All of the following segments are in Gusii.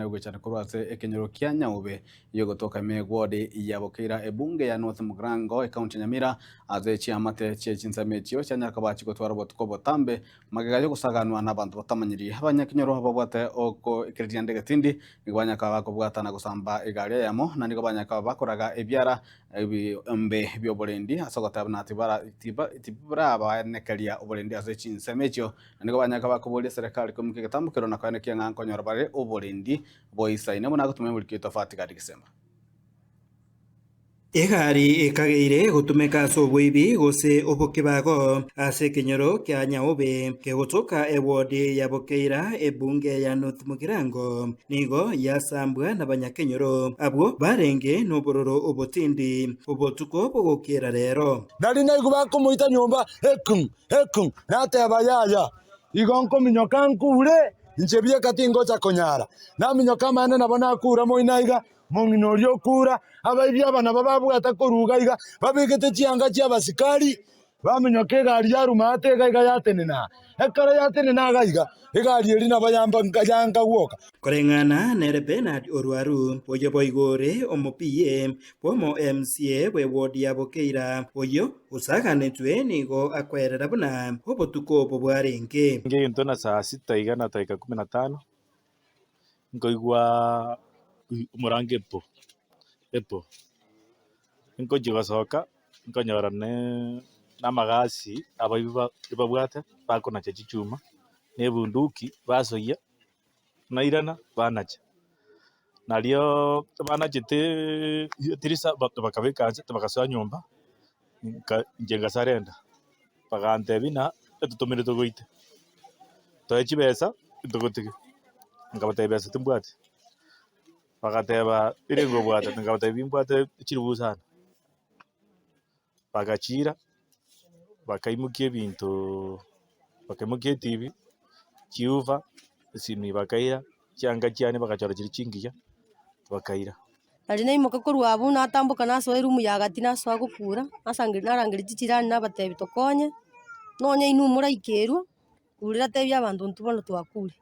Gochana korwa ase ekenyoro kia Nyaube y'ogotoka ime eward ya Bokeira ebunge ya North Mugirango ecounty ya Nyamira ase chiamate chie chinsemo echio chianyara koba chigotwara obotuko obotambe magega yogosaganwa nabanto batamanyiri. Abanyakenyoro babwate okoekereria nde getindi nigo banyara koba bakobwata na gosamba egari eyemo na nigo banyara koba bakoraga ebiara ebiombe bioborendi ase ogoteba buna tibarabaenekeria oborendi ase chinsemo echio. Na nigo banyare koba bakoboria eserekari koimokia egetambo keria na koenekia ng'a nkonyora bare oborendi boisaine buna agotuma emorikio oito Fatigadi Gisemba. Egari ekageire gotumeka ase oboibi gose obokebago ase ekenyoro kia Nyaobe kegotoka eward ya Bokeira ebunge ya North Mugirango nigo yasambwa nabanyakenyoro abwo barenge nobororo obotindi obotuko bogokiera rero. Nari naigwe bakomoita nyomba, Ekng! Ekng! Nateba, Yaya, igo nkominyoka nkure, inche bieka tingocha konyara. Naminyoka amaene nabo nakura moino aiga, mong'ina oria okura, abaibi aba nabo babwata korwa iga iga, babegete chianga chi'abasikari, baminyoka egari yaruma ate iga iga yatenena aa. Ekero yatenena iga iga, egari eria nabo yamba yanga gwoka. Koreng'ana nere Bernard Orwaru, oyo boigo ore omoPA bw'omo MCA bw'eward ya Bokeira, oyio osaganetwe nigo akwerera buna obotuko obo bwarenge. Ngento na saa sita iga na dakika kumi na tano, nkoigwa omorango epo, epo, nkochia gosoka nkonyora ne namagasi abaibi ba babwate bakonacha chichuma, na ebunduki basoyia. Nairana banacha, narioo banacheteeee etirisa bakabeka inse bagasoa nyomba, nka inche ngasarenda, bagantebia ng'a etotomire togoite, toe chibesa togotige, nkabatebia besa timbwati, bagateba erenge obwate, nkabatebia nimbwate chiribu isano. Bagachiira, bakaimokia ebintoooo, bakaimokia etibi, chiufa, esimi bakaira, chianga chiane bagachora chiria chingiya, bakaira. Nario naimoka korwa abwo natamboka nasoa eroom ya gati nasoa gokura, nasangereria narangeria chichirani nabatebia tokonye, nonye inwe moraikerwe. Kurera tebia abanto intwe bono twakure.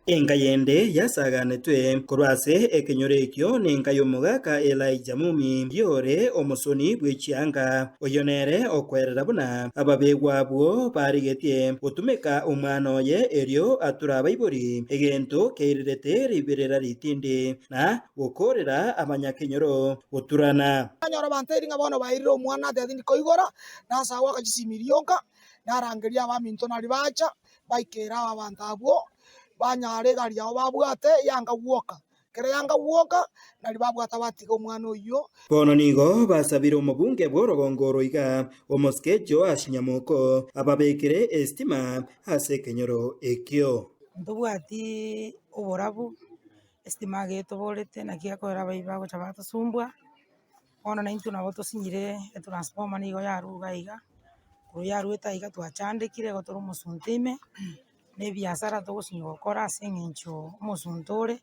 Enka yende yasaganetwe korwa ase ekenyoro ekio nenka y'omogaka Elijah Mumi, oyore omosoni bwe chianga. Oyio nere okwerera buna ababegwa abwo barigetie gotumeka omwana oye erio ature abaibori, egento keirerete riberera ritindi na gokoorera abanyakenyoro goturana. Nanyora abanto ng'a bono bairire omwana nateba tindi koigora, nase agoaka chisimi rioka. Narangerie abaminto nario bacha, baikere abanto abwo, banyare egari yabo babwate yanga gwoka. Ekero yanga gwoka, nario babwata batiga omwana oyio. Bono nigo basabire omobunge bw'orogongo oro iga, omosike Joash Nyamoko, ababekere esitima ase ekenyoro ekio. Ntobwati oborabu, esitima iga etoborete naki ekorera abaibwa bagocha batosumbua. Bono naintwe nabo tosinyire etransformer nigo yarure iga iga, korwa yaruete aiga twachandekire igo tore omosunte ime, na ebiasara togosinywa gokora ase eng'encho omosunte ore,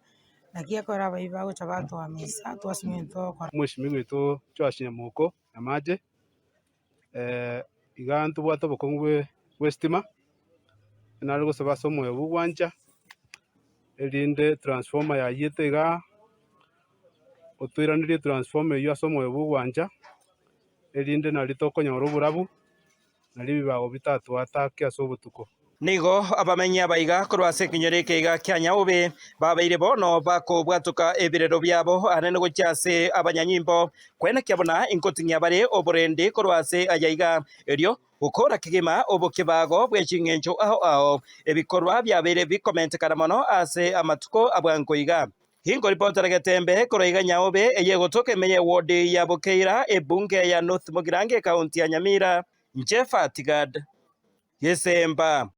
naki ekero abaibi bagocha batoamisa twasinywa ebinto togokora. Omweshimiwa oito Joash Nyamoko Nyamache, iga ntobwate obokong'u bwe bw'esitima, nare gosaba ase omoyo bwa ogwancha, erinde transformer yayiete igaa. Otoiranerie transformer eyio ase omoyo bw'ogwancha, erinde nario tokonyora oborabu, nario ebibago bitatoatake ase obotuko. Nigo abamenyi abaiga korwa ase ekenyoro eke iga kia Nyaobe babeire bono bakobwatoka ebirero biabo anene gochia ase abanyanyimbo, kwenekia buna inkoting'ia bare oborendi korwa ase aya iga, erio gokora kegima obokebago bwe ching'encho ao ao, ebikorwa biabeire bikomentekana mono ase amatuko a bwango iga. Inkoripotera getembe korwa iga Nyaobe eye egotoka ime y'eward ya Bokeira, ebunge ya North Mugirango ekaunti ya Nyamira, Inche Fatigad Gesemba.